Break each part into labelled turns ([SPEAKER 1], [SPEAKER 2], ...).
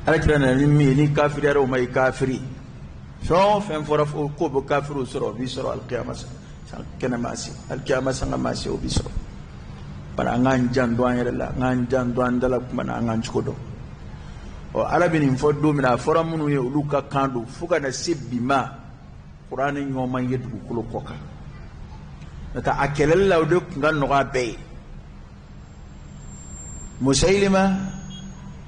[SPEAKER 1] Ala kira nana ni min ye, ni kafiriyara o ma, i kafiri. Fɛn o fɛn fɔra k'o bɛ kafiriw sɔrɔ, o b'i sɔrɔ alikiyama san kɛnɛ ma se, alikiyama sanga ma se, o b'i sɔrɔ. Bari an k'an janto an yɛrɛ la, an k'an janto an dala kuma na, an k'an cogo dɔn. Ɔ, Ala bɛ nin fɔ don min na, a fɔra minnu ye, olu ka kan don. Fo ka na se bi ma, kuranɛ ɲɔgɔn ma ye dugukolo kɔ kan. N'o tɛ, a kɛlɛli la, o de tun ka nɔgɔ a bɛɛ ye.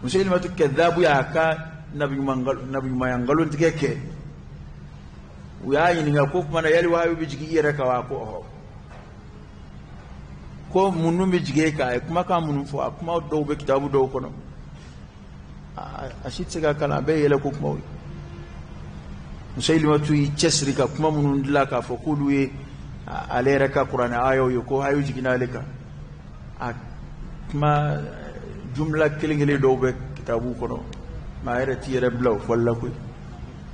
[SPEAKER 1] Musayilimatu kadabu y'a ka nabiɲumanya nkalontigɛ kɛ. U y'a ɲininka ko tuma na, yali wahayu bɛ jigin i yɛrɛ kan wa? Ko ɔhɔ. Ko mun dun bɛ jigin e kan? A ye kumakan minnu fɔ, a kuma dɔw bɛ kitabu dɔw kɔnɔ, a si tɛ se ka kalan, a bɛɛ yɛlɛ ko kumaw ye. Musayilimatu y'i cɛsiri ka kuma minnu dilan k'a fɔ k'olu ye ale yɛrɛ ka kuranɛ ayaw ye, ko wahayu jiginna ale kan. A kuma jumla kelen kelen dɔw bɛ kitabu kɔnɔ, maa yɛrɛ t'i yɛrɛ bila o fɔli la koyi,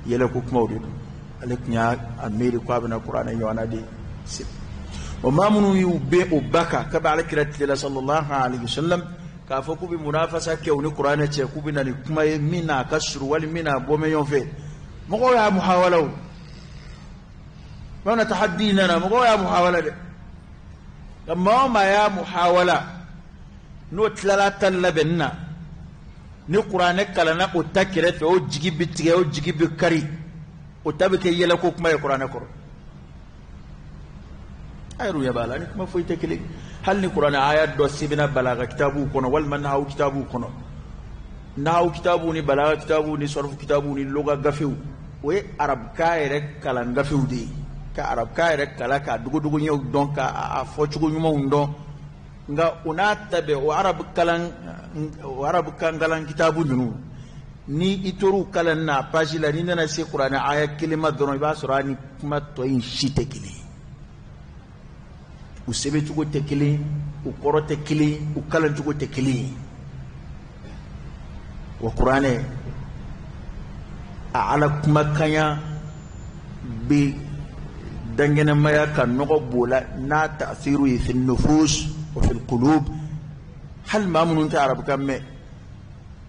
[SPEAKER 1] yɛlɛ ko kumaw de don. Ale tun y'a miiri ko a bɛna kuranɛ ɲɔgɔnna de se. O maa minnu y'u ben o ba kan kabi ala kira tile la, sallallahu alaihi wasallam, k'a fɔ k'u bɛ munafasa kɛ u ni kuranɛ cɛ, k'u bɛ na ni kuma ye min n'a ka surun wali min n'a bɔ bɛ ɲɔgɔn fɛ, mɔgɔw y'a muhawala. O bamanan tahaddi nana, mɔgɔw y'a muhawala dɛ. Nka maa o maa y'a muhawala, n'o tilala ta labɛnni na, ni kuranɛ kalanna o ta kɛrɛfɛ, o jigi bɛ tigɛ, o jigi bɛ kari, o ta bɛ kɛ yɛlɛko kuma ye kuranɛ kɔrɔ. A yɛrɛ ɲɛ b'a la, ni kuma foyi tɛ kelen. Hali ni kuranɛ aya dɔ sɛbɛnna balaga kitabuw kɔnɔ walima nahawu kitabuw kɔnɔ, nahawu kitabuw ni balaga kitabuw ni sɔrɔfu kitabuw ni loga gafew, o ye arabukan yɛrɛ kalan gafew de ye, ka arabukan yɛrɛ kalan, k'a dogodogoɲɛw dɔn, k'a fɔcogo ɲumanw dɔn. Nka o n'a ta bɛɛ, o arabukan kalan kitabu ninnu, ni i tor'u kalan na page la, n'i nana se kuranɛ aya kelen ma dɔrɔn, i b'a sɔrɔ a ni kuma tɔ in si tɛ kelen ye. U sɛbɛncogo tɛ kelen, u kɔrɔ tɛ kelen, u kalancogo tɛ kelen ye. Wa kuranɛ a ala kumakanya bɛ dankɛnɛmaya ka nɔgɔ b'o la n'a taasiru ye fi nufus wa fi qulub. Hali maa minnu tɛ arabukan mɛn,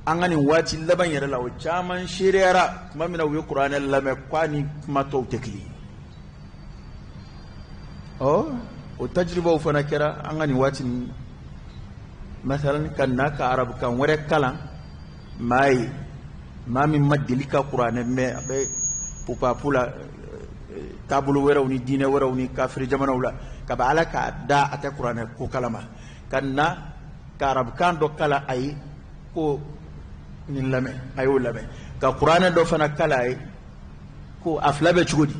[SPEAKER 1] an ka nin waati laban yɛrɛ la, o caman seereyara tuma min na u ye kuranɛ lamɛn k'a ni kuma tɔw tɛ kelen ye. Ɔ, o tajiribaw fana kɛra an ka nin waati ninnu. Masalan, ka na ka arabukan wɛrɛ kalan maa ye, maa min ma deli ka kuranɛ mɛn, a bɛ pupapu la taabolo wɛrɛw ni diinɛ wɛrɛw ni kafiri jamanaw la, ka bɛ ala k'a da a tɛ kuranɛ ko kalama, ka na ka arabukan dɔ kalan a ye ko nin lamɛn, a y'o lamɛn, ka kuranɛ dɔ fana kalan a ye ko a fila bɛ cogo di?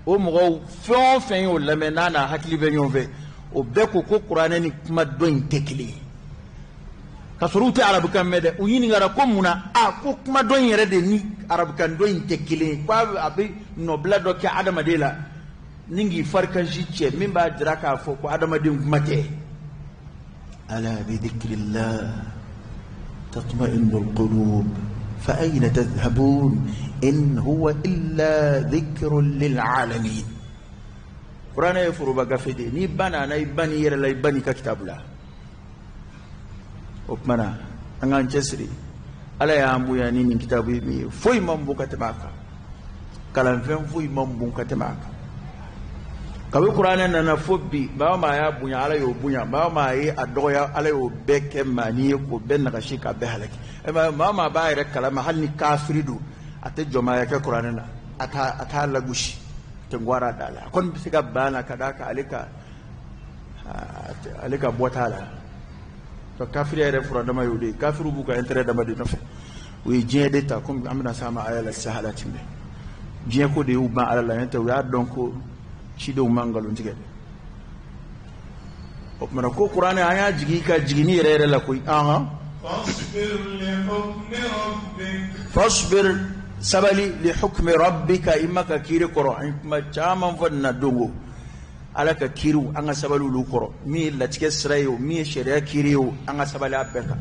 [SPEAKER 1] O mɔgɔw fɛn o fɛn y'o lamɛn, n'a n'a hakili bɛ ɲɔgɔn fɛ, o bɛɛ ko ko kuranɛ ni kuma dɔ in tɛ kelen ye, ka sɔrɔ u tɛ arabukan mɛn dɛ. U ɲininkara ko mun na? A ko kuma dɔ in yɛrɛ de ni arabukan dɔ in tɛ kelen ye, ko a bɛ nɔbila dɔ kɛ adamaden la ni k'i farikansi cɛ, min b'a jira k'a fɔ ko adamaden kuma tɛ. Ala bi dhikrillah tatma'innu alqulub fa ayna tadhhabun in huwa illa dhikrun lil alamin. Kuranɛ ye foroba gafe de ye. N'i ba nana, i ba n'i yɛrɛ la, i ba n'i ka kitabu la. O tuma na, an k'an cɛsiri. Ala y'an bonya ni nin kitabu ye min ye, foyi man bon ka tɛmɛ a kan, kalanfɛn foyi man bon ka tɛmɛ a kan. Kabi kuranɛ nana fo bi, maa o maa y'a bonya, Ala y'o bonya. Maa o maa ye a dɔgɔya, Ala y'o bɛɛ kɛ maani ye, k'o bɛɛ nagasi, k'a bɛɛ halaki. Maa o maa b'a yɛrɛ kalama, hali ni kafiri don, a tɛ jɔnmaya kɛ kuranɛ na, a t'a lagosi, a tɛ gwara da la. A kɔni bɛ se ka ban na ka d'a kan ale ka bɔ t'a la. Donc kafiriya yɛrɛ fura dama y'o de ye. Kafiriw b'u ka intérêt dama de nɔfɛ, u ye diɲɛ de ta. Komi an bɛna s'a ma aya la sisan, halati bɛ diɲɛ ko de y'u ban Ala la. N'o tɛ, u y'a dɔn ko cidenw ma nkalon tigɛ. O tuma na ko kuranɛ, an y'a jigin ka jiginni yɛrɛ yɛrɛ la koyi. Ahan, fasbir, sabali, li hukmi rabbika, i ma ka kiiri kɔrɔ. An ye kuma caman fɔ nin na don o. Ala ka kiiriw, an ka sabali olu kɔrɔ. Min ye latigɛ sira ye o, min ye sariya kiiri ye o, an ka sabali a bɛɛ kan.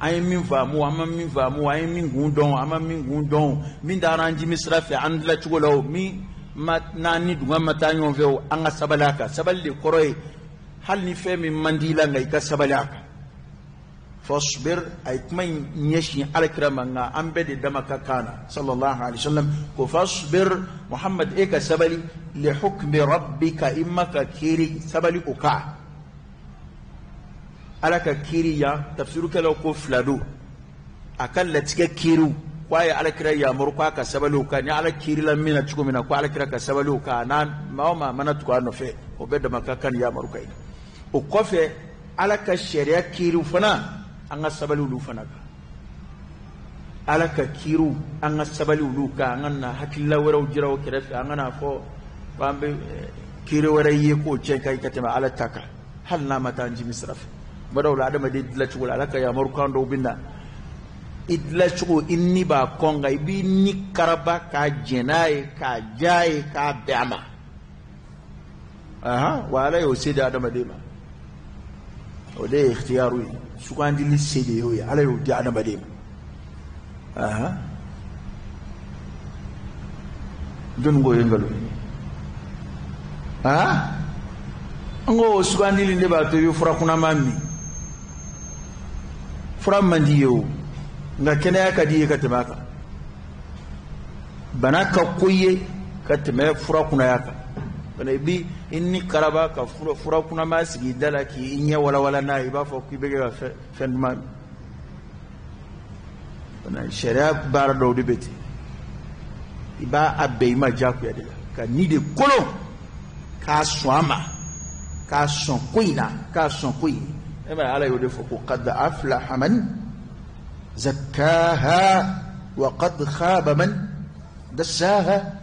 [SPEAKER 1] An ye min faamu, an ma min faamu, an ye min kun dɔn, an ma min kun dɔn, min taara an jimi sira fɛ an dilancogo la o, min ma n'an ni dunga ma taa ɲɔgɔn fɛ o, an ka sabali a kan. Sabali de kɔrɔ ye hali ni fɛn min man di i la, nka i ka sabali a kan. Fasbir, a ye kuma in ɲɛsin alakira ma, nka an bɛɛ de dama ka kan na, sallallahu alaihi wasallam. Ko fasbir Muhammad, e ka sabali, li hukmi rabbika, i ma ka kiiri, sabali o kan. Ala ka kiiri yan, tafsirukɛlaw ko fila don. A ka latigɛ kiiriw, ko a ye alakira yamaru ko a ka sabali o kan, ni ala kiirila min na cogo min na, ko alakira ka sabali o kan, n'a maa o maa mana tugu a nɔfɛ, o bɛɛ dama ka kan ni yamaru ka ye. O kɔfɛ, ala ka sariya kiiriw fana, an ka sabali olu fana kan. Ala ka kiiriw, an ka sabali olu kan, an ka na hakilila wɛrɛw jira o kɛrɛfɛ, an ka n'a fɔ ko an bɛ kiiri wɛrɛ ye k'o cɛ ka ɲi ka tɛmɛ ala ta kan, hali n'a ma taa an jimi sira fɛ. Tuma dɔw la, adamaden dilancogo la, ala ka yamarukan dɔw bɛ na, i dilancogo, i ni b'a kɔn, nka i b'i ni karaba k'a jɛn n'a ye, k'a diya ye, k'a bɛn a ma. Ahan, wa ala y'o se di adamaden ma, o de ye ikhtiyaru ye, sugandili se de y'o ye, ala y'o di adamaden ma. Ahan, jɔnni k'o ye nkalon ye? Han, n ko o sugandili de b'a to i bɛ fura kunnama min. Fura man di ye o, nka kɛnɛya ka di i ye ka tɛmɛ a kan. Bana ka ko ye ka tɛmɛ fura kunnaya kan. Bana, i bi i ni karaba ka fura kunnama sigi i da la k'i ɲɛ walawala n'a ye, i b'a fɔ k'i bɛ kɛ ka fɛn duman min. Bana, sariya baara dɔw de bɛ ten, i b'a a bɛn i ma diyagoya de la, ka ni de kolon k'a sɔn a ma, k'a sɔn ko in na, k'a sɔn ko in. E m'a ye, ala y'o de fɔ ko qad aflaha man zakkaha wa qad khaba man dassaha.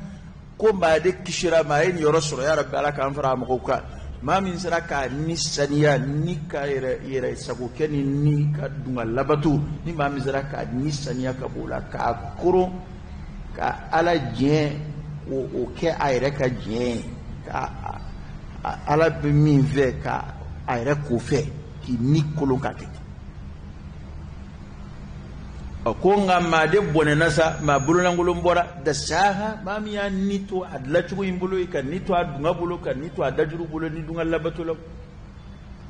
[SPEAKER 1] Ko maa de kisira, maa ye nin yɔrɔ sɔrɔ. Ya rabbi, ala k'an fara a mɔgɔw kan, maa min sera k'a ni saniya, ni ka yɛrɛ yɛrɛ sago kɛ, ni ka dunga labato, ni maa min sera k'a ni saniya ka b'o la, k'a koron ka ala diɲɛ o kɛ a yɛrɛ ka diɲɛ ye, ka ala bɛ min fɛ ka a yɛrɛ k'o fɛ, k'i ni kolon ka kɛ. Ɔ, ko nka maa de bɔnɛna sa, maa bololankolon bɔra dasaha, maa min y'a ni to a dilancogo in bolo ye, ka ni to a dunga bolo, ka ni to a dajuru bolo, ni dunga labato la,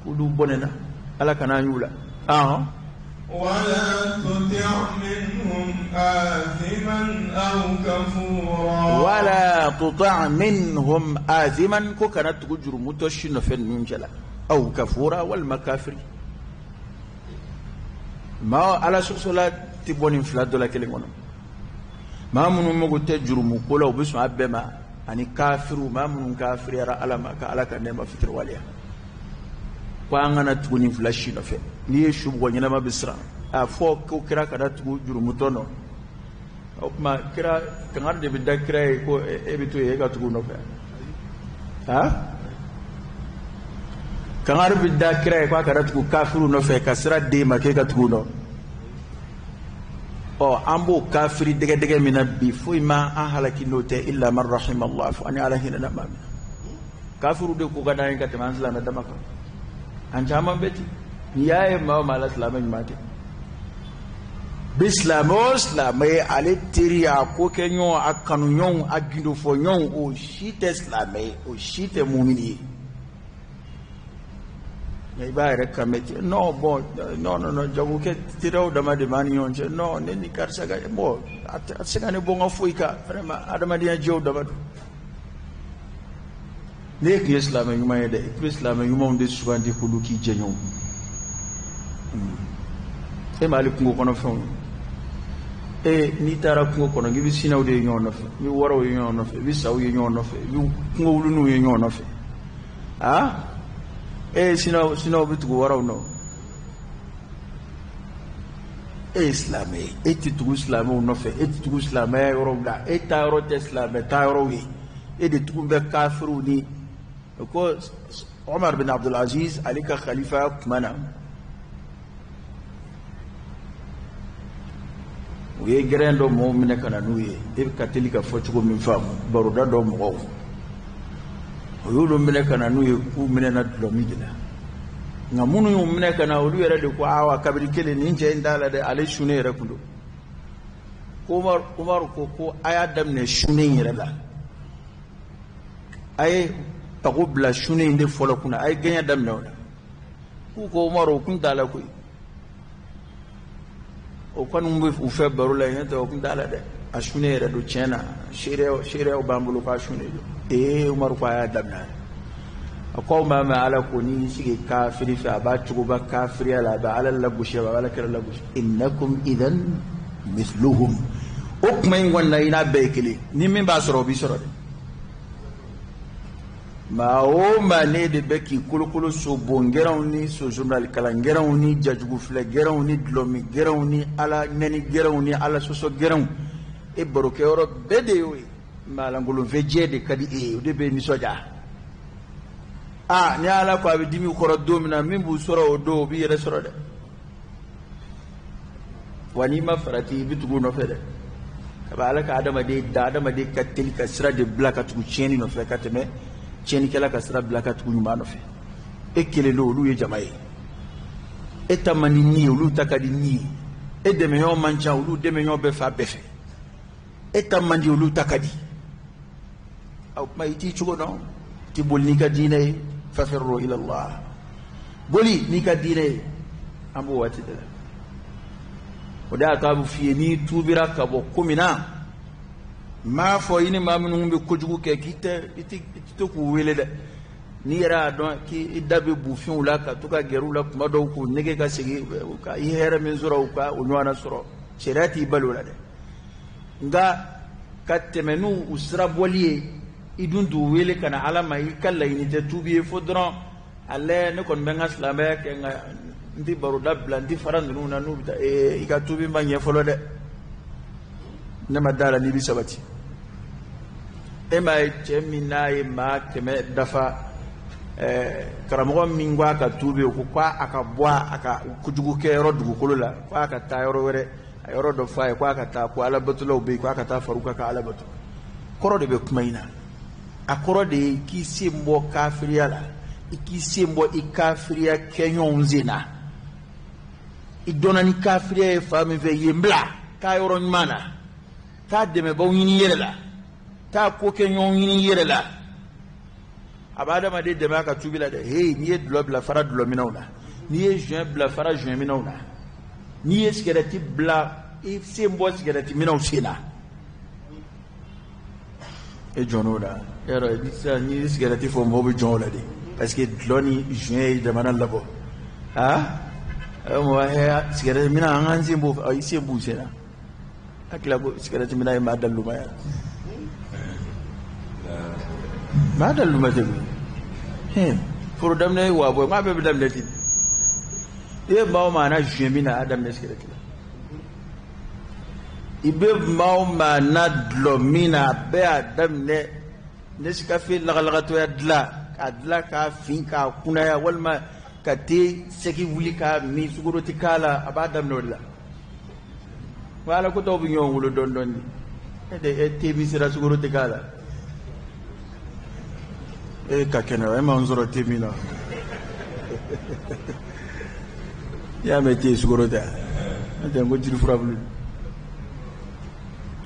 [SPEAKER 1] k'olu bɔnɛna. Ala kana an y'u la. Ahɔn.
[SPEAKER 2] ولا تطع منهم آثما أو كفورا.
[SPEAKER 1] ولا تطع منهم آثما, ko kana tugu jurumutɔ si nɔfɛ ninnu cɛla, aw kafura, walima kafiri. Maa ala sɔsɔla tɛ bɔ nin fila dɔ la kelen kɔnɔ. Maa minnu mago tɛ jurumu ko la, u bɛ sɔn a bɛɛ ma, ani kafiriw, maa minnu kafiriyara ala ma, ka ala ka nɛɛma fitiriwaleya, ko an kana tugu nin fila si nɔfɛ. N'i ye su bugɔ, ɲɛnama bɛ siran. A fɔ ko kira kana tugu jurumutɔ nɔ, o tuma kira kangari de bɛ da kira ye ko e bɛ to yen, e ka tugu nɔfɛ. Han, kangari bɛ da kira ye ko a kana tugu kafiriw nɔfɛ, ka sira d'e ma k'e ka tugu nɔ. Ɔ, an b'o kafiri dɛgɛdɛgɛ min na bi, foyi ma an halaki n'o tɛ, illa man rahima Allah, fo ani ala hinɛ na maa min na. Kafiriw de ko ka d'an ye ka tɛmɛ an silamɛ dama kan. An caman bɛ ten. N'i y'a ye maa o maa la, silamɛ ɲuman tɛ bi. Silamɛ o silamɛ ye, ale teri, a ko kɛ ɲɔgɔn, a kanu ɲɔgɔn, a gindofɔ ɲɔgɔn, o si tɛ silamɛ ye, o si tɛ mumini ye. Nka i b'a yɛrɛ kan mɛn ten: non, bon, non, non, non, jagokɛ teriyaw dama de b'an ni ɲɔgɔn cɛ. Non, ne ni karisa ka bon, a tɛ se ka ne bɔ n ka foyi kan. Vraiment, adamadenya jɛw dama don. Ne tun ye silamɛ ɲuman ye dɛ, i tun bɛ silamɛ ɲumanw de sugandi k'olu k'i jɛɲɔgɔn. E m'ale kungo kɔnɔ fɛnw ye. E n'i taara kungo kɔnɔ, k'i bɛ sinaw de ye ɲɔgɔn nɔfɛ, i bɛ waraw ye ɲɔgɔn nɔfɛ, i bɛ saw ye ɲɔgɔn nɔfɛ, i bɛ kungo wuluninw ye ɲɔgɔn nɔfɛ. Aa, e sinaw bɛ tugu waraw nɔ. E ye silamɛ ye, e tɛ tugu silamɛw nɔfɛ, e tɛ tugu silamɛya yɔrɔw la, e taa yɔrɔ tɛ silamɛ taa yɔrɔw ye, e de tugu bɛ kafiriw ni ko. Omar bin Abdulaziz, ale ka khalifaya tuma na, u ye gɛrɛn dɔ mɔgɔw minɛ ka na n'u ye. E bɛ ka teli ka fɔ cogo min faamu, baroda dɔ mɔgɔw, o y'olu minɛ ka na n'u ye, k'u minɛna dulɔmin de la. Nka minnu y'u minɛ ka na, olu yɛrɛ de ko awa, kabiri kelen nin cɛ in t'a la dɛ, ale sunnen yɛrɛ kun don. Ko Umaru ko a y'a daminɛ sunnen in yɛrɛ la, a ye pago bila sunnen in de fɔlɔ kunna, a ye gɛɲɛ daminɛ o la. K'u ko Umaru, o kun t'a la koyi. O kɔni bɛ u fɛ baro la yen, tɛ o kun t'a la dɛ. A sunnen yɛrɛ don tiɲɛ na, seereyaw b'an bolo k'a sunnen don. Ee, Umaru ko a y'a daminɛ. A ko aw m'a mɛn Ala ko n'i y'i sigi kafiri fɛ, a b'a cogoba kafiriya la, a bɛ Ala lagosi, a bɛ Ala kira lagosi. Innakum idan mithluhum. O kuma in kɔni na, i n'a bɛɛ ye kelen. Ni min b'a sɔrɔ, o b'i sɔrɔ dɛ. Maa o maa, ne de bɛ k'i kolokolo so bon gɛrɛnw ni so journal kalan gɛrɛnw ni jajugu filɛ gɛrɛnw ni dulɔmi gɛrɛnw ni Ala nɛni gɛrɛnw ni Ala sɔsɔ gɛrɛnw, e barokɛyɔrɔ bɛɛ de y'o ye. Maalankolonfɛjɛ de ka di e ye, o de bɛ nisɔndiya. Aa, ni Ala ko a bɛ dimi kɔrɔ don min na, min b'u sɔrɔ o don, o b'i yɛrɛ sɔrɔ dɛ. Wa n'i ma farati, i bɛ tugu u nɔfɛ dɛ. Kabi Ala ka adamaden da, adamaden ka teli ka sira de bila ka tugu tiɲɛni nɔfɛ ka tɛmɛ tiɲɛnikɛla ka sira bila ka tugu ɲuman nɔfɛ. E kelen don, olu ye jama ye. E ta man di ni ye, olu ta ka di ni ye. E dɛmɛɲɔgɔn man ca, olu dɛmɛɲɔgɔn bɛ fan bɛɛ fɛ. E ta man di, olu ta ka di. O tuma i t'i cogo dɔn, i t'i boli n'i ka diinɛ ye. Fafirru ila Allah, boli n'i ka diinɛ ye. An b'o waati de la. O de y'a to a bɛ f'i ye, n'i tuubira ka bɔ ko min na, n m'a fɔ i ni maa minnu bɛ kojugu kɛ k'i tɛ i tɛ i tɛ to k'u wele dɛ. N'i yɛrɛ y'a dɔn k'i da bɛ bufinw la ka to ka gɛrɛ u la kuma dɔw, k'u nege ka segin ka i hɛrɛ min sɔrɔ, u ka o ɲɔgɔnna sɔrɔ, sariya t'i bali o la dɛ. Nka ka tɛmɛ n'u u sirabɔli ye, i dun t'u wele ka na Ala ma, i ka laɲini tɛ tuubi ye fo dɔrɔn ale ne kɔni bɛ n ka silamɛya kɛ, nka n tɛ baroda bila, n tɛ fara ninnu na n'u bɛ taa. Ee, i ka tuubi ma ɲɛ fɔlɔ dɛ. Ne ma da la n'i bɛ sabati. E m'a ye, cɛ min n'a ye maa 100 dafa, karamɔgɔ min ko a ka tuubi, o ko k'a ka bɔ a ka kojugu kɛ yɔrɔ dugukolo la, ko a ka taa yɔrɔ wɛrɛ, a yɔrɔ dɔ fɔ a ye, ko a ka taa, ko alabatolaw bɛ yen, ko a ka taa far'u kan ka ala bato. Kɔrɔ de bɛ kuma in na. A kɔrɔ de ye k'i sen bɔ kafiriya la, i k'i sen bɔ i kafiriya kɛɲɔgɔnw sen na. I dɔnna ni kafiriya ye fan min fɛ, yen bila, taa yɔrɔ ɲuman na, taa dɛmɛbaw ɲini i yɛrɛ la, taa ko kɛ ɲɔgɔn ɲini i yɛrɛ la. A bɛ adamaden dɛmɛ a ka tubi la dɛ. Hey, n'i ye dulɔ bila, fara dulɔminɛw na. N'i ye joint bila, fara joint minɛw na. N'i ye sigɛrɛti bila, i sen bɔ sigɛrɛti minɛw sen na. E jɔn'o la yɔrɔ, i bɛ se n'i ye sigɛrɛti fɔ, mɔgɔw bɛ jɔn o la de, parce que dulɔ ni joint ye jamana labɔ. Aa, mɔgɔ sigɛrɛti minɛ, an k'an sen bɔ, i sen b'u sen na. A tila ko sigɛrɛti minɛ ye maa daliluma ye, maa daliluma tɛ koyi. Foro daminɛ ye waa bɔ, n k'a bɛɛ bɛ daminɛ ten. I bɛ maa o maa na joint min na, a daminɛ sigɛrɛti la. I bɛ maa o maa na dulɔ min na, a bɛɛ y'a daminɛ Nescafé lagalagatɔya dilan, k'a dilan k'a fin k'a kunnaya, walima ka te sɛki wuli k'a min, sukaro tɛ k'a la, a b'a daminɛ o de la. Wa ala ko tɔw bɛ ɲɔgɔn wolo dɔɔni dɔɔni. E de e te min sera, sukaro tɛ k'a la, e ka kɛnɛ, e m'an sɔrɔ te min na. I y'a mɛn te sukaro tɛ, n'o tɛ n ko jiri furabulu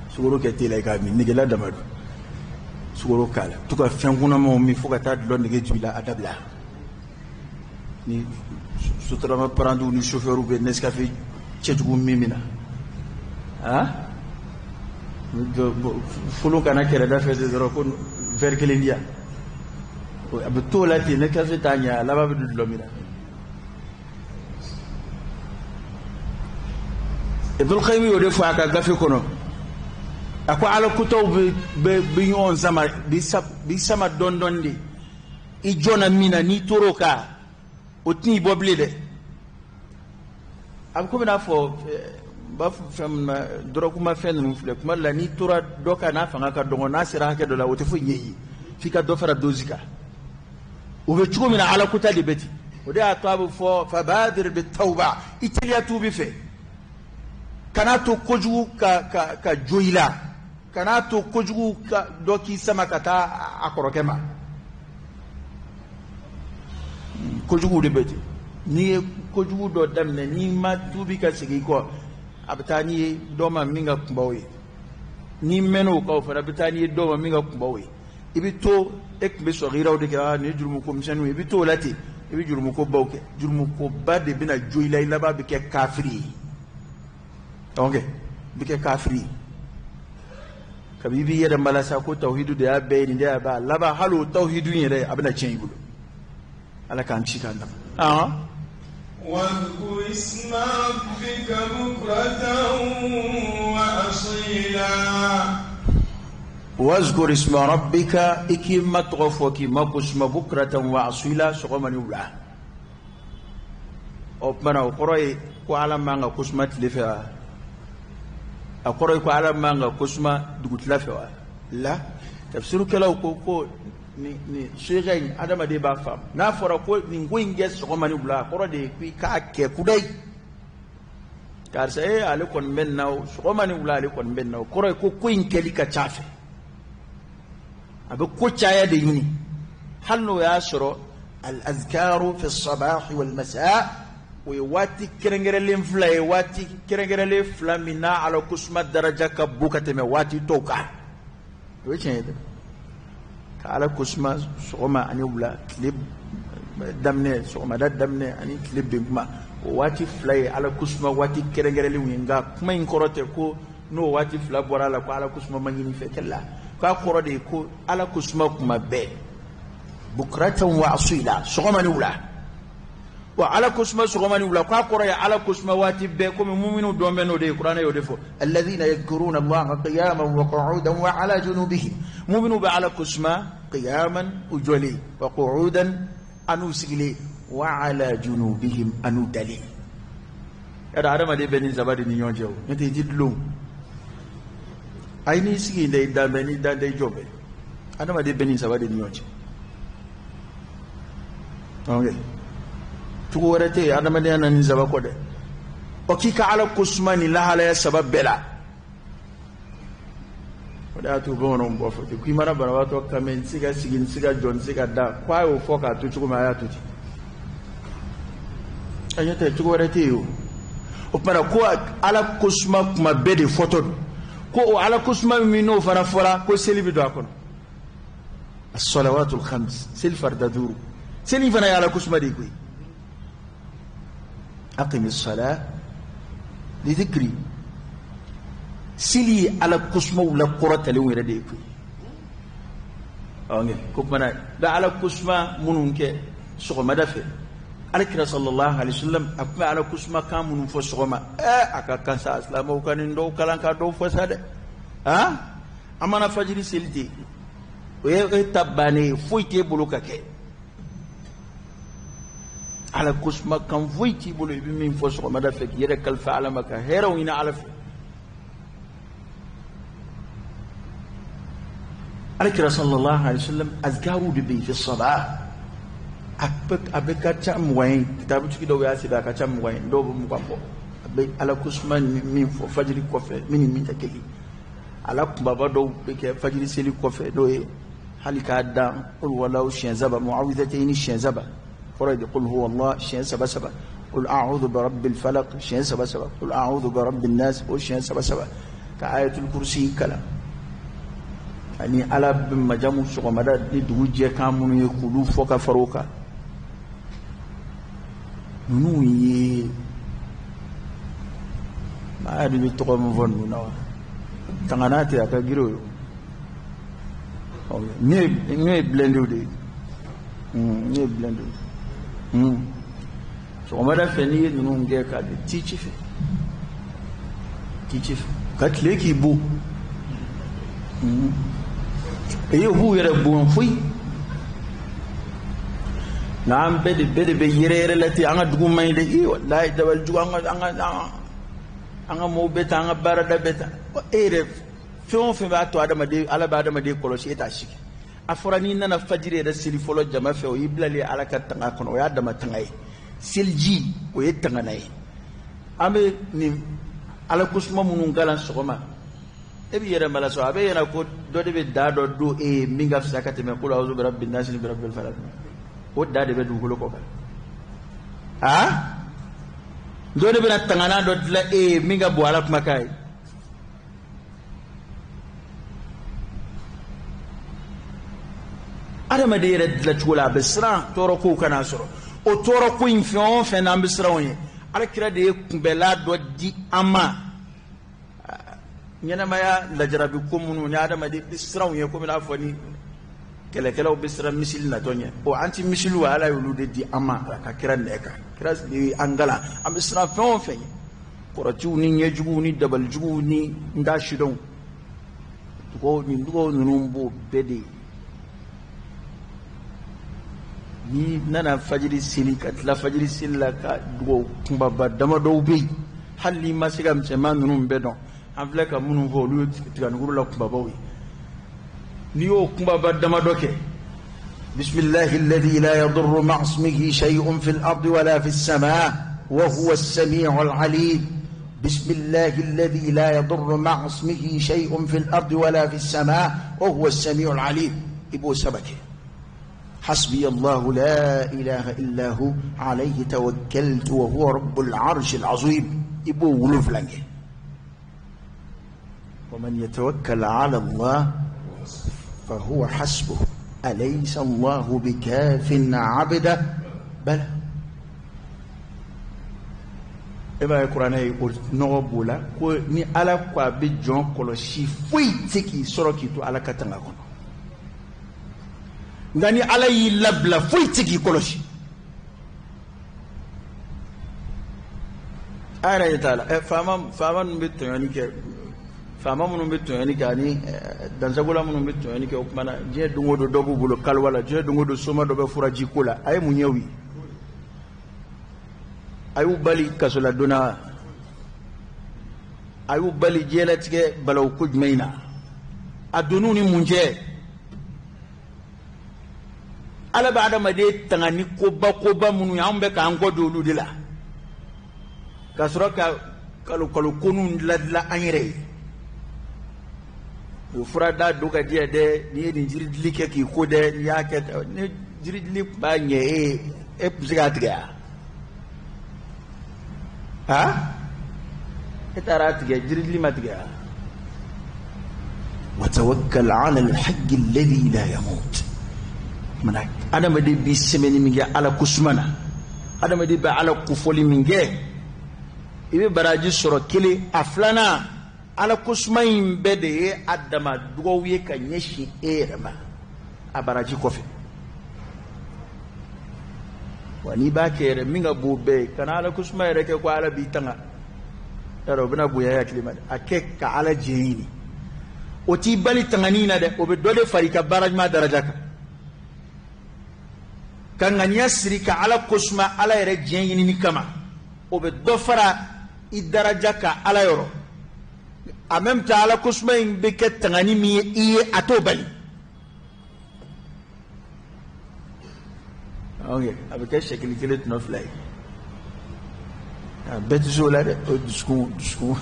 [SPEAKER 1] sukaro kɛ te la i k'a min, negela dama don, sukaro k'a la, to ka fɛn kunnamaw min fo ka taa dulɔ nege jigin la, a dabila. Ni sotarama parantiw ni sofɛriw bɛ Nescafé cɛjugu min min na, ah, folon kana kɛrɛda fɛ ten dɔrɔn ko verre kelen di yan, a bɛ t'o la ten, Nescafé t'a ɲɛ, a laban bɛ don dulɔ min na. Ibn Qayyim y'o de fɔ a ka gafe kɔnɔ. A ko ala kutaw bɛ ɲɔgɔn sama, bi sama dɔɔni dɔɔni de. I jɔnna min na, n'i tor'o kan, o tɛn'i bɔ bilen dɛ. A bɛ komi n'a fɔ n b'a fɔ fɛn min ma, dɔrɔgumafɛn ninnu filɛ, kuma dɔ la n'i tora dɔ kan, n'a fanga ka dɔgɔ, n'a sera hakɛ dɔ la, o tɛ foyi ɲɛ i ye, f'i ka dɔ fara dose kan. O bɛ cogo min na, ala kota de bɛ ten. O de y'a to a bɛ fɔ fabadir bi tawba, i teliya tuubi fɛ. Kana to kojugu ka jo i la, kana to kojugu ka dɔ k'i sama ka taa a kɔrɔkɛ ma. Kojugu de bɛ ten. N'i ye kojugu dɔ daminɛ, n'i ma tuubi ka segin i kɔ, a bɛ taa n'i ye dɔ ma min ka kunba o ye. N'i mɛnna o kan, o fana bɛ taa n'i ye dɔ ma min ka kunba o ye. I bɛ to, e tun bɛ sɔgiraw de kɛ, aa, nin ye jurumuko misɛnninw ye, i bɛ to o la ten, i bɛ jurumuko baw kɛ. Jurumukoba de bɛna jo i la, i laban bɛ kɛ kafiri ye. Donc bi kɛ kafiri ye. Kabi i b'i yɛrɛ malasa ko tawhidu de y'a bɛɛ ye, nin de y'a bɛɛ, a laban hali o tawhidu in yɛrɛ a bɛna tiɲɛ i bolo. Ala k'an ci k'an dama.
[SPEAKER 2] واذكر اسم ربك بكرة وأصيلا.
[SPEAKER 1] واذكر اسم ربك i k'i ma tɔgɔ fɔ k'i ma kosuma بكرة وأصيلا, sɔgɔma ni wula. O tuma na, o kɔrɔ ye ko Ala man ka kosuma tile fɛ wa? A kɔrɔ ye ko Ala man ka kosuma dugutila fɛ wa? La, tafsirukɛlaw ko nin seega in, adamaden b'a faamu. N'a fɔra ko nin ko in kɛ sɔgɔma ni wula, a kɔrɔ de ye ko i k'a kɛ kudayi. Karisa e, ale kɔni bɛ nin na o, sɔgɔma ni wula ale kɔni bɛ nin na o, kɔrɔ ye ko in kɛli ka ca a fɛ, a bɛ ko caya de ɲini. Hali n'o y'a sɔrɔ الأذكار في الصباح والمساء, o ye waati kɛrɛnkɛrɛnlen fila ye, waati kɛrɛnkɛrɛnlen fila min n'a Ala kosuma daraja ka bon ka tɛmɛ waati tɔw kan. O ye tiɲɛ ye dɛ, ka Ala kosuma sɔgɔma ani wula, tile daminɛ, sɔgɔmada daminɛ ani tile bin kuma, o waati fila ye Ala kosuma waati kɛrɛnkɛrɛnlenw ye. Nka kuma in kɔrɔ tɛ ko n'o waati fila bɔra a la ko Ala kosuma ma ɲini fɛ kɛlɛ la. K'a kɔrɔ de ye ko Ala kosuma kuma bɛɛ, بكرة وأصيلا, sɔgɔma ni wula. Wa Ala kosuma sɔgɔma ni wula, k'a kɔrɔ ye Ala kosuma waati bɛɛ, komi muminu dɔn bɛ n'o de ye. Kuranɛ y'o de fɔ: الذين يذكرون الله قياما وقعودا وعلى جنوبهم. Muminu bɛ Ala kosuma قياما, u jɔlen, وقعودا, an'u sigilen, وعلى جنوبهم, an'u dalen. Yadda adamaden bɛ ni saba de ni ɲɔgɔn cɛ, o n'o tɛ i ti dulon. Ayi, n'i sigi da, i dan bɛ, n'i dan tɛ, i jɔ bɛ. Adamaden bɛ ni saba de ni ɲɔgɔn cɛ. Ok, cogo wɛrɛ tɛ yen adamadenya na ni saba kɔ dɛ. Ɔ, k'i ka Ala ko suma nin lahalaya saba bɛɛ la, o de y'a to bamananw b'a fɔ ten k'i mana banabaatɔ kan mɛn, n tɛ se ka sigi, n tɛ se ka jɔ, n tɛ se ka da, ko a y'o fɔ k'a to cogo min, a y'a to ten. A ɲɛ tɛ, cogo wɛrɛ tɛ yen. O tuma na, ko Ala ko suma kuma bɛɛ de fɔtɔ don, ko o Ala ko suma min n'o fana fɔra ko seli bɛ don a kɔnɔ, الصلوات الخمس, seli farida duuru, seli fana ye Ala ko suma de ye koyi. أقم الصلاة لذكري, seli ye Ala kosumaw la kɔrɔtalenw yɛrɛ de ye koyi. Ɔ, ko kumana bɛ Ala kosuma minnu kɛ sɔgɔmada fɛ, Alakira صلى الله عليه وسلم a tun bɛ Ala kosuma kan minnu fɔ sɔgɔma, a ka kan sa silamɛw ka nin dɔw kalan ka dɔw fɔ sa dɛ. Han, an mana fajiri seli ten, o ye e ta bannen ye, foyi t'e bolo ka kɛ. Ala kosuma kan foyi t'i bolo i bɛ min fɔ sɔgɔmada fɛ k'i yɛrɛ kalifa Ala ma, ka hɛrɛw ɲini Ala fɛ. Alakira صلى الله عليه وسلم azkaru de bɛ yen في الصباح, a bɛ ka ca 20 ye. Kitabutigi dɔw y'a sɛbɛn a ka ca 20 ye, dɔw bɛ 20 bɔ. A bɛ Ala kosuma min fɔ fajiri kɔfɛ, min ni min tɛ kelen. Ala kunbaba dɔw bɛ kɛ fajiri seli kɔfɛ, n'o ye hali k'a dan قل هو الله siɲɛ saba, معوذتين siɲɛ saba, kɔrɔ ye di, قل هو الله siɲɛ saba saba, قل أعوذ برب الفلق siɲɛ saba saba, قل أعوذ برب الناس o siɲɛ saba saba, ka ayatul kursi kalan, ani Ala bɛ majamu sɔgɔmada ni dugu jɛ kan minnu ye, k'olu fɔ ka fara o kan. Ninnu ye maa de bɛ tɔgɔ min fɔ ninnu na wa, tangana tɛ, a ka girin o ye. Ne ye blindéw de ye, ne ye blindéw ye. Sɔgɔmada fɛ, n'i ye ninnu kɛ k'a di ti ci fɛ, ti ci fɛ ka tile k'i bon e, u b'u yɛrɛ bonya foyi. Nka an bɛɛ de bɛ yɛrɛ yɛrɛ la ten. An ka dugu man ɲi dɛ. Ee, walayi, dabali jugu, an ka mɔɔw bɛ tan, an ka baarada bɛ tan. E yɛrɛ, fɛn o fɛn b'a to adamaden, Ala bɛ adamaden kɔlɔsi, e t'a sigi. A fɔra n'i nana fajiri yɛrɛ seli fɔlɔ jama fɛ, o y'i bilalen Ala ka tanga kɔnɔ, o y'a dama tanga ye. Seliji, o ye tangana ye. An bɛ nin Ala kosuma minnu kalan sɔgɔma, e b'i yɛrɛ mala sɔn, a bɛ yɛrɛ ko dɔ de bɛ da dɔ don e ye min ka fisa ka tɛmɛ قل أعوذ برب الناس ni برب الفلق. O da de bɛ dugukolo kɔ kan. Aa, dɔ de bɛna tangana dɔ dilan e ye min ka bon Ala kumakan ye. Adamaden yɛrɛ dilancogo la, a bɛ siran tɔɔrɔ kow kana sɔrɔ. O tɔɔrɔ ko in, fɛn o fɛn n'an bɛ siran o ye, Ala kira de ye kunbɛla dɔ di an ma. Ɲɛnamaya lajarabi ko minnu ni adamaden bɛ siran u ɲɛ, komi n'a fɔ ni kɛlɛkɛlaw bɛ siran misili natɔ ɲɛ. O anti misiliw, Ala y'olu de di an ma a ka kira nɛ kan. Kira de ye an kalan an bɛ siran fɛn o fɛn ɲɛ, kɔrɔtiw ni ɲɛjuguw ni dabalijuguw ni n t'a sidɔn. Dugaw, nin dugaw ninnu b'o bɛɛ de ye. N'i nana fajiri seli ka tila fajiri seli la, ka dugaw kunbaba damadɔw bɛ yen, hali n'i ma se ka misɛnman ninnu bɛɛ dɔn, an filɛ ka minnu fɔ, olu ye tiganikuru la kunbabaw ye. N'i y'o kunbaba damadɔ kɛ, bisimilahi alladhi la yadurru ma'a ismihi shay'un fil ardi wala fis samaa wa huwa as-sami'ul alim. Bisimilahi alladhi la yadurru ma'a ismihi shay'un fil ardi wala fis samaa wa huwa as-sami'ul alim. I b'o saba kɛ. Hasbi Allahu la ilaha illa hu alayhi tawakkaltu wa huwa rabbul arshil azim. I b'o 7 kɛ. Wa man yatawakkal ala Allah fa huwa hasbuh alaysa Allahu bikafin abda bala. E b'a ye kuranɛ ye o nɔgɔ b'o la ko ni Ala ko a bɛ jɔn kɔlɔsi, foyi tɛ se k'i sɔrɔ k'i to Ala ka tanga kɔnɔ. Nka ni Ala y'i labila, foyi tɛ se k'i kɔlɔsi. A yɛrɛ ɲɛ t'a la. Faama ninnu bɛ tɔɲɔni kɛ, faama minnu bɛ tɔɲɔni kɛ ani dansagola minnu bɛ tɔɲɔni kɛ, o tuma na diɲɛ don o don dɔ b'u bolo kaliwa la, diɲɛ don o don soma dɔ bɛ furaji ko la. A ye mun ɲɛ u ye? A y'u bali kasoladonna wa? A y'u bali diɲɛlatigɛ balawu ko jumɛn in na? A donn'u ni mun cɛ? Ala bɛ adamaden tanga ni koba koba minnu ye, anw bɛ k'an kɔ don olu de la, ka sɔrɔ ka kalo kalo koninw dilan an yɛrɛ ye. O fura da don ka di yan dɛ, n'i ye nin jiridili kɛ k'i ko dɛ, n'i y'a kɛ ni jiridili tun b'a ɲɛ e ye, e tun bɛ se k'a tigɛ wa? Ha? E taara a tigɛ, jiridili ma tigɛ wa? Wa tawakkal ala alhayy alladhi la yamut. Mana adamaden b'i sɛmɛni min kɛ Ala ko suma na, adamaden bɛ Ala kofɔli min kɛ, i bɛ baraji sɔrɔ kelen. A filanan, Ala ko suma in bɛɛ de ye a dama dugawu ye ka ɲɛsin e yɛrɛ ma a baraji kɔfɛ. Wa n'i b'a kɛ yɛrɛ, min ka bon bɛɛ ye, kana Ala ko suma yɛrɛ kɛ ko Ala b'i tanga. Yarɔ, o bɛna bonya i hakili ma dɛ. A kɛ ka Ala diɲɛ ɲini, o t'i bali tangani na dɛ, o bɛ dɔ de fara i ka baara ɲuman daraja kan. Ka ŋaniya siri ka Ala ko suma Ala yɛrɛ diɲɛ ɲinini kama, o bɛ dɔ fara i daraja kan Ala yɔrɔ. En même temps, Ala ko suma in bɛ kɛ tangani min ye i ye, a t'o bali. Ok, a bɛ kɛ sɛkili kelen tɔnɔ fila ye. A bɛɛ tɛ se o la dɛ, o dusukun dusukun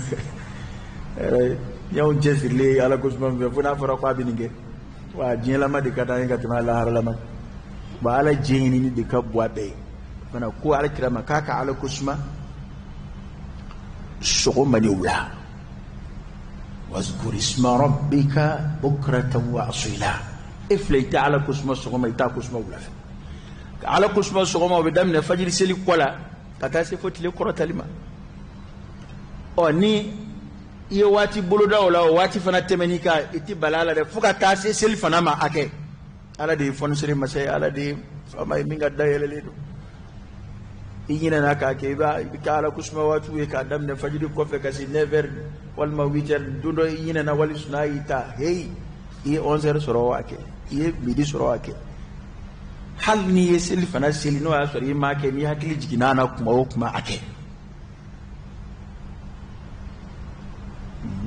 [SPEAKER 1] yɛrɛ y'anw cɛsirilen ye Ala ko suma min fɛ, fo n'a fɔra ko a bɛ nin kɛ. Wa diɲɛlama de ka d'an ye ka tɛmɛ laharalama. Wa Ala diɲɛ ɲinini de ka bon a bɛɛ ye. Fana ko Ala kira ma k'a ka Ala ko suma sɔgɔma ni wula. Wazkur isma rabbika bukratan wa asila. E filɛ, i tɛ Ala ko suma sɔgɔma, i t'a ko suma wula fɛ. Ka Ala ko suma sɔgɔma, o bɛ daminɛ fajiri seli kɔ la ka taa se fo tile kɔrɔtali ma. Ɔ, ni i ye waati boloda o la, o waati fana tɛmɛn'i kan, i tɛ bala a la dɛ, fo ka taa se seli fana ma a kɛ. Ala de ye fɔnisere masa ye, Ala de ye faama ye min ka da yɛlɛlen don. I ɲinɛna k'a kɛ, i bɛ kɛ Ala ko suma waatiw ye k'a daminɛ fajiri kɔfɛ ka se 9 heures walima 8 heures. Don dɔ i ɲinɛna wali sunaa y'i ta, heyi, i ye 11 heures sɔrɔ a kɛ, i ye midi sɔrɔ a kɛ. Hali n'i ye seli fana seli, n'o y'a sɔrɔ i m'a kɛ, n'i hakili jiginna a na kuma o kuma, a kɛ.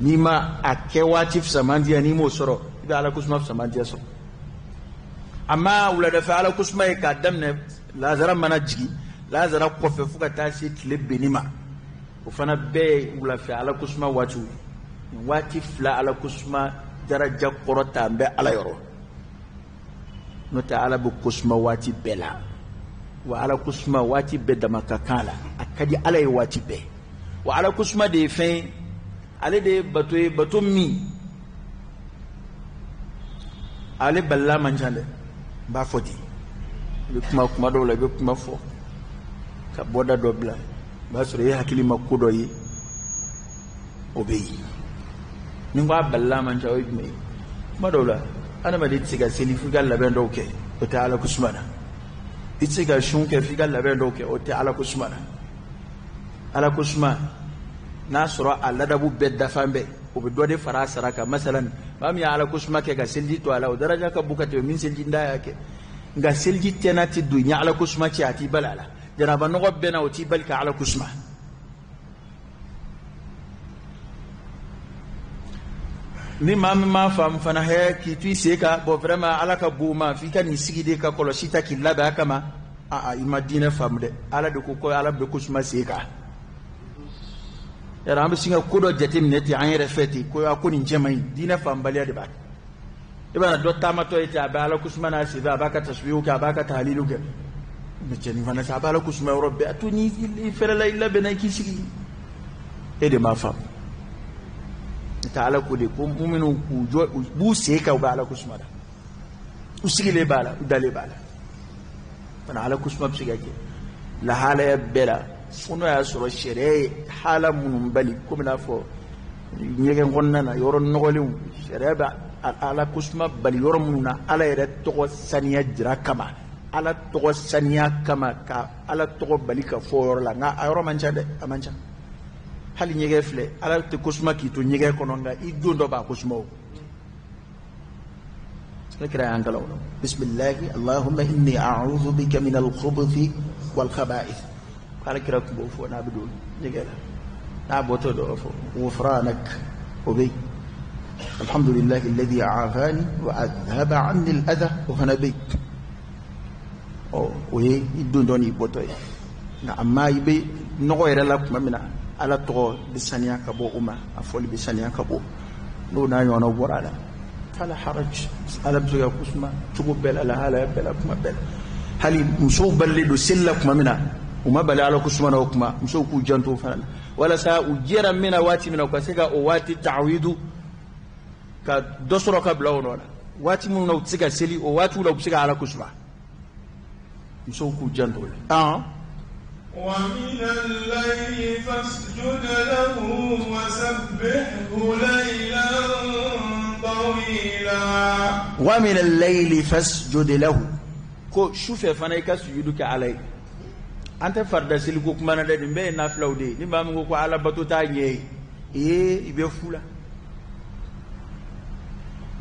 [SPEAKER 1] N'i ma a kɛ waati fisamandiya, n'i m'o sɔrɔ, i bɛ Ala ko suma fisamandiya sɔrɔ. Amma wuladafɛ Ala ko suma ye k'a daminɛ lazara mana jigin, lazara kɔfɛ fo ka taa se tile benni ma, o fana bɛɛ ye wulafɛ Ala ko suma waatiw ye. Nin waati fila Ala ko suma daraja kɔrɔta an bɛ Ala yɔrɔ. N'o tɛ, Ala bɛ ko suma waati bɛɛ la. Wa Ala ko suma waati bɛɛ dama ka kan la, a ka di Ala ye waati bɛɛ. Wa Ala ko suma de ye fɛn ye, ale de ye bato ye, bato min ale balila man ca dɛ. N b'a fɔ ten, i bɛ kuma kuma dɔw la, i bɛ kuma fɔ ka bɔda dɔ bila, i b'a sɔrɔ e hakili ma ko dɔ ye, o bɛ yen. Ni n ko a balila man ca, o ye jumɛn ye? Kuma dɔw la, adamaden tɛ se ka seli f'i ka labɛn dɔw kɛ, o tɛ Ala ko suma na. I tɛ se ka sun kɛ f'i ka labɛn dɔw kɛ, o tɛ Ala ko suma na. Ala ko suma, n'a sɔrɔ a ladabu bɛɛ dafan bɛɛ, o bɛ dɔ de fara a sara kan. Masalan, maa min ye Ala ko suma kɛ ka seliji to a la, o daraja ka bon ka tɛmɛ min seliji da y'a kɛ. Nka seliji tɛna tɛ don i ni Ala ko suma cɛ, a t'i bali a la. Janaba nɔgɔ bɛɛ na, o t'i bali ka Ala ko suma. Ni maa min m'a faamu fana, hɛ, k'i to i sen kan, bon, vraiment, Ala ka bon ma, f'i ka nin sigi de ka kɔlɔsi ta k'i labɛn a kama. Aa, i ma diinɛ faamu dɛ. Ala de ko ko Ala bɛ ko suma sen kan. Yɛrɛ, an bɛ sin ka ko dɔ jateminɛ ten an yɛrɛ fɛ ten, ko a ko nin cɛ man ɲi. Diinɛ faamubaliya de b'a kɛ. I b'a dɔ taamatɔ ye ten, a bɛ Ala ko suma n'a senfɛ, a b'a ka tasubiw kɛ, a b'a ka tahalilu kɛ. Mɛ cɛnin fana sa, a bɛ Ala ko suma yɔrɔ bɛɛ. A to ni i fɛrɛla, i labɛnna, i k'i sigi. E de m'a faamu. N'o tɛ, Ala ko de ko minnu k'u jɔ, u b'u sen kan, u bɛ Ala ko suma la, u sigilen b'a la, u dalen b'a la fana. Ala ko suma bɛ se ka kɛ lahalaya bɛɛ la, fo n'o y'a sɔrɔ sariya ye hala minnu bali, komi n'a fɔ ɲɛgɛn kɔnɔna na, yɔrɔ nɔgɔlenw. Sariya bɛ Ala ko suma bali yɔrɔ minnu na, Ala yɛrɛ tɔgɔ saniya jira kama, Ala tɔgɔ saniya kama, ka Ala tɔgɔ bali ka fɔ o yɔrɔ la. Nka a yɔrɔ man ca dɛ, a man ca. Hali ɲɛgɛn filɛ, Ala tɛ ko suma k'i to ɲɛgɛn kɔnɔ, nka i don dɔ b'a ko suma. O ne kira y'an kalan o la: bisimilahi allahumma inni a'udhu bika min al-khubuthi wal khaba'ith. K'ala kira tun b'o fɔ n'a bɛ don ɲɛgɛn la, n'a bɔtɔ dɔ b'a fɔ ghufranak. O bɛ yen. Alhamdulillahi alladhi afani wa adhaba anni al-adha, o fana bɛ yen. Ɔ, o ye i don dɔ n'i bɔtɔ ye. Nka a ma, i bɛ nɔgɔ yɛrɛ la tuma min na, Ala tɔgɔ bɛ saniya ka bɔ o ma, a fɔli bɛ saniya ka bɔ. N'o n'a ɲɔgɔnnaw bɔra a la, fala haraj. Ala bɛ se ka kusuma cogo bɛɛ la, lahalaya bɛɛ la, kuma bɛɛ la. Hali musow balilen don seli la tuma min na, u ma bali Ala ko suma na. O kuma, musow k'u janto o fana la, walasa u jɛra min na waati min na, u ka se ka o waati tawidu ka dɔ sɔrɔ ka bila o nɔ la. Waati minnu na u tɛ se ka seli, o waatiw la u bɛ se ka Ala ko suma. Musow k'u janto o la.
[SPEAKER 2] ومن الليل فاسجد له وسبحه ليلا طويلا.
[SPEAKER 1] ومن الليل فاسجد له, ko sufɛ fana, i ka sujudu kɛ Ala ye. An tɛ farida seli ko kuma na dɛ, nin bɛɛ ye nafilaw de ye. Ni maa min ko ko Ala bato t'a ɲɛ ye, ee, i bɛ fu la.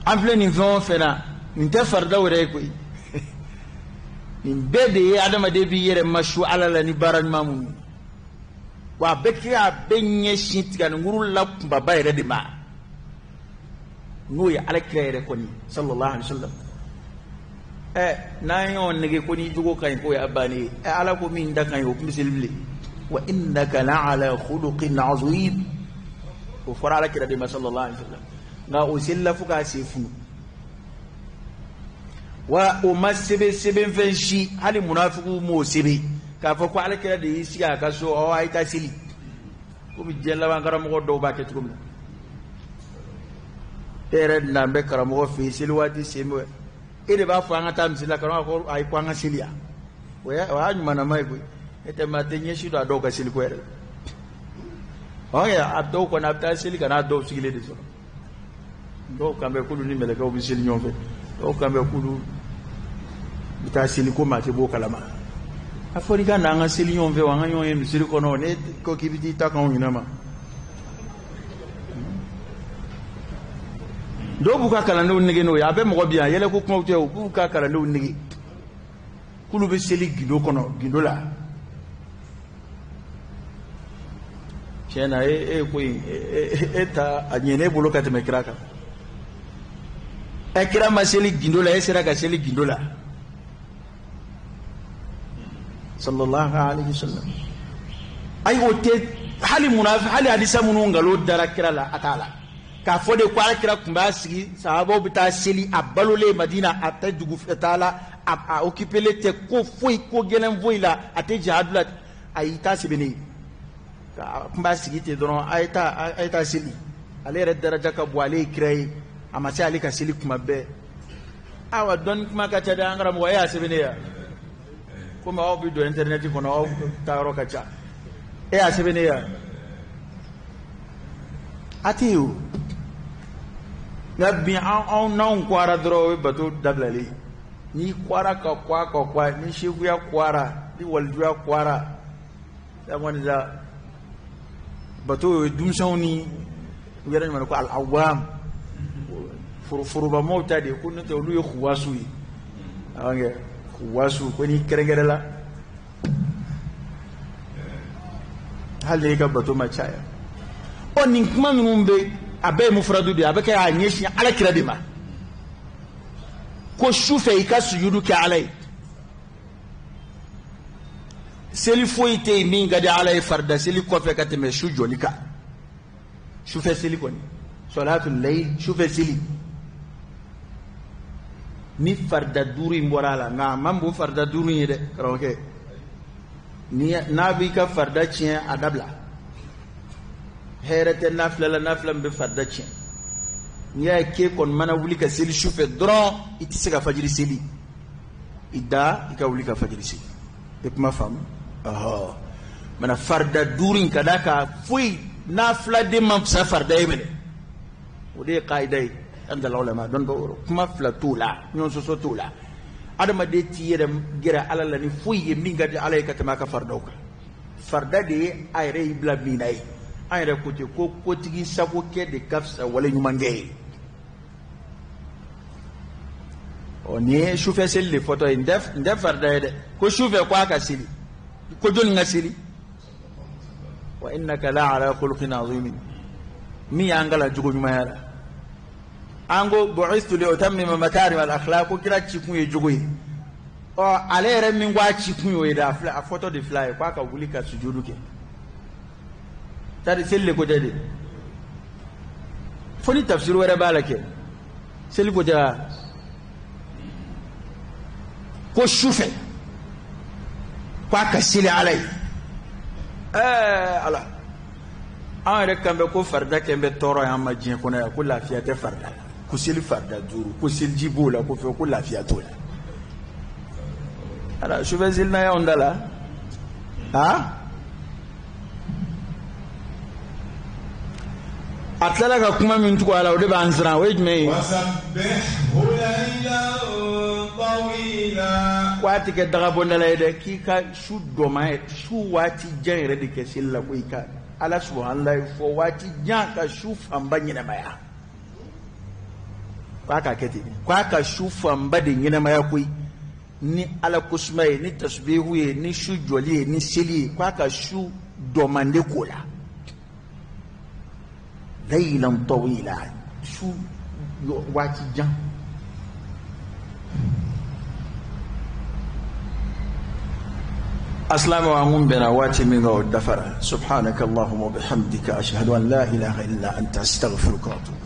[SPEAKER 1] An filɛ nin fɛn o fɛn na, nin tɛ faridaw yɛrɛ ye koyi. Nin bɛɛ de ye adamaden b'i yɛrɛ masu Ala la ni baara ɲuman minnu ye. Wa a bɛ kɛ, a bɛ ɲɛsin tiganikuru la kunbaba yɛrɛ de ma, n'o ye Ala kira yɛrɛ kɔni, sallallahu alaihi wa sallam. Ɛ, n'an y'o nege ko n'i jogo ka ɲi, k'o y'a bannen ye. Ɛ, Ala ko min da ka ɲi, o tun bɛ seli bilen. Wa innaka la'ala khuluqin azim, o fɔra Ala kira de ma, sallallahu alaihi wa sallam. Nka o selila fo k'a sen funu. Wa o ma sɛbɛn sɛbɛnfɛn si, hali munafigiw m'o sɛbɛn k'a fɔ ko Ala kira de y'i sigi a ka so, ɔ, a ye taa seli, komi diɲɛ laban karamɔgɔ dɔw b'a kɛ cogo min na. E yɛrɛ nan bɛ karamɔgɔ fɛ yen, seli waati sen bɛ, e de b'a fɔ an ka taa misiri la. Karamɔgɔ ko ayi, ko an ka seli yan. O y'a ɲumanama ye koyi. E tɛ maa tɛ ɲɛsin don a dɔw ka seliko yɛrɛ la. Ɔ, a dɔw kɔni, a bɛ taa seli ka n'a dɔw sigilen de sɔrɔ. Dɔw kan bɛ k'olu ni mɛlɛkɛw bɛ seli ɲɔgɔn fɛ, dɔw kan bɛ k'olu bɛ taa seli ko maa tɛ b'o kalama. A fɔra i ka na an ka seli ɲɔgɔn fɛ wa, an ka ɲɔgɔn ye misiri kɔnɔ. Ne ko k'i bɛ t'i ta k'anw ɲinɛ ma. Dɔw b'u ka kalandenw nege n'o ye. A bɛ mɔgɔ bi yan, yɛlɛ ko kumaw tɛ, u b'u ka kalandenw nege k'olu bɛ seli gindo kɔnɔ, gindo la. Tiɲɛ na, e e ko in, e ta a ɲɛna e bolo ka tɛmɛ kira kan. Ɛ, kira ma seli gindo la, e sera ka seli gindo la, sallallahu alaihi wasallam. Ayi, o tɛ. Hali munafi, hali hadisa minnu nkalon dara kira la, a t'a la k'a fɔ de ko Ala kira tun b'a sigi, sahabaw bɛ taa seli. A balolen Madina, a tɛ dugu taa la, a occupélen tɛ ko foyi, ko gɛlɛn foyi la, a tɛ jihadu la. Ayi, i t'a sɛbɛnnen ye a tun b'a sigi ten dɔrɔn, a ye taa, a ye taa seli. Ale yɛrɛ daraja ka bon, ale ye kira ye, a ma se ale ka seli kuma bɛɛ. Awa, dɔnni kuma ka ca dɛ. An karamɔgɔ, e y'a sɛbɛnnen ye komi aw bɛ don internet kɔnɔ, aw taa yɔrɔ ka ca, e y'a sɛbɛnnen ye, a tɛ yen o. Nka bi anw n'anw kwara dɔrɔn, o ye bato dabilalen ye. N'i kwara ka kwa ka kwa, ni sekuya kwara, ni walijuya kwara, kɔni sa bato ye denmisɛnw ni u yɛrɛ ɲuman ko al-awwam, forobamaw ta de ye, ko n'o tɛ olu ye kuwasu ye. Awɔ, kuwasu ko n'i kɛrɛnkɛrɛnla, hali n'i ka bato ma caya. Ɔ, nin kuma ninnu bɛ, a bɛɛ ye mufradu de ye, a bɛ kɛ k'a ɲɛsin ala kira de ma, ko su fɛ i ka sujudu kɛ ala ye. Seli foyi tɛ yen min ka di ala ye farida seli kɔfɛ ka tɛmɛ su jɔli kan. Sufɛ seli kɔni, sɔlatul layl, sufɛ seli, ni farida duuru in bɔra a la, nka a man bon farida duuru in ye dɛ, karamɔgɔkɛ. Ni n'a b'i ka farida tiɲɛ, a dabila. Hɛrɛ tɛ nafila la, nafila min bɛ farida tiɲɛ. N'i y'a ye k'e kɔni mana wuli ka seli su fɛ dɔrɔn, i tɛ se ka fajiri seli, i da i ka wuli ka fajiri seli. I kuma faamu? Ɔhɔ, mana farida duuru in, ka d'a kan foyi nafiladen man fisa farida ye minɛ, o de ye kaida ye an dala ulama dɔn dɔw. Kuma fila t'o la, ɲɔgɔn sɔsɔ t'o la. Adamaden t'i yɛrɛ gɛrɛ ala la ni foyi ye min ka di ala ye ka tɛmɛ a ka faridaw kan. Farida de ye a yɛrɛ y'i bila min na ye. An yɛrɛ ko ten ko kotigi sago kɛ de ka fisa wale ɲumankɛ ye. Ɔ, nin ye sufɛ seli de fɔtɔ ye, n tɛ farida ye dɛ. Ko sufɛ ko a ka seli, ko jɔnni ka seli? Wa innaka la ala khuluqin azimin, min y'an kalan jogo ɲumanya la. An ko bu'istu li utammima makarim al akhlaq, ko kira cikun ye jogo ye. Ɔ, ale yɛrɛ min ko a cikun y'o ye dɛ, a filɛ, a fɔtɔ de filɛ a ye k'a ka wuli ka sujudu kɛ. Tari seli de ko tɛ de, fo ni tafsiri wɛrɛ b'a la kɛ. Seli ko tɛ wa? Ko sufɛ ko a ka seli ala ye. Ɛɛ ala, an yɛrɛ kan bɛ ko farida kɛ bɛ tɔɔrɔ ye an ma diɲɛ kɔnɔ yan, ko lafiya tɛ farida la, ko seli farida duuru, ko seliji b'o la, ko fɛn, ko lafiya t'o la. Ala, sufɛ seli na y'anw da la. Ha, a tilala ka kuma min tugu a la, o de b'an siran, o ye jumɛn ye? Ko a tɛ kɛ dagabɔndala ye dɛ, k'i ka su dɔma ye, su waati jan yɛrɛ de kɛ seli la, ko i ka ala subahanallahi fɔ waati jan, ka su fanba ɲɛnamaya. K'a ka kɛ ten, k'a ka su fanba de ɲɛnamaya koyi, ni ala kosuma ye, ni tasubihu ye, ni su jɔli ye, ni seli ye, k'a ka su dɔmande k'o la. Laylan tawila, su waati jan. Asilamaw, an kun bɛnna waati min kan, o dafara. Subhanaka allahumma wa bihamdika, ashhadu an la ilaha illa anta, astaghfiruka wa atubu.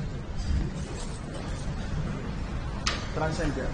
[SPEAKER 1] 35 heures.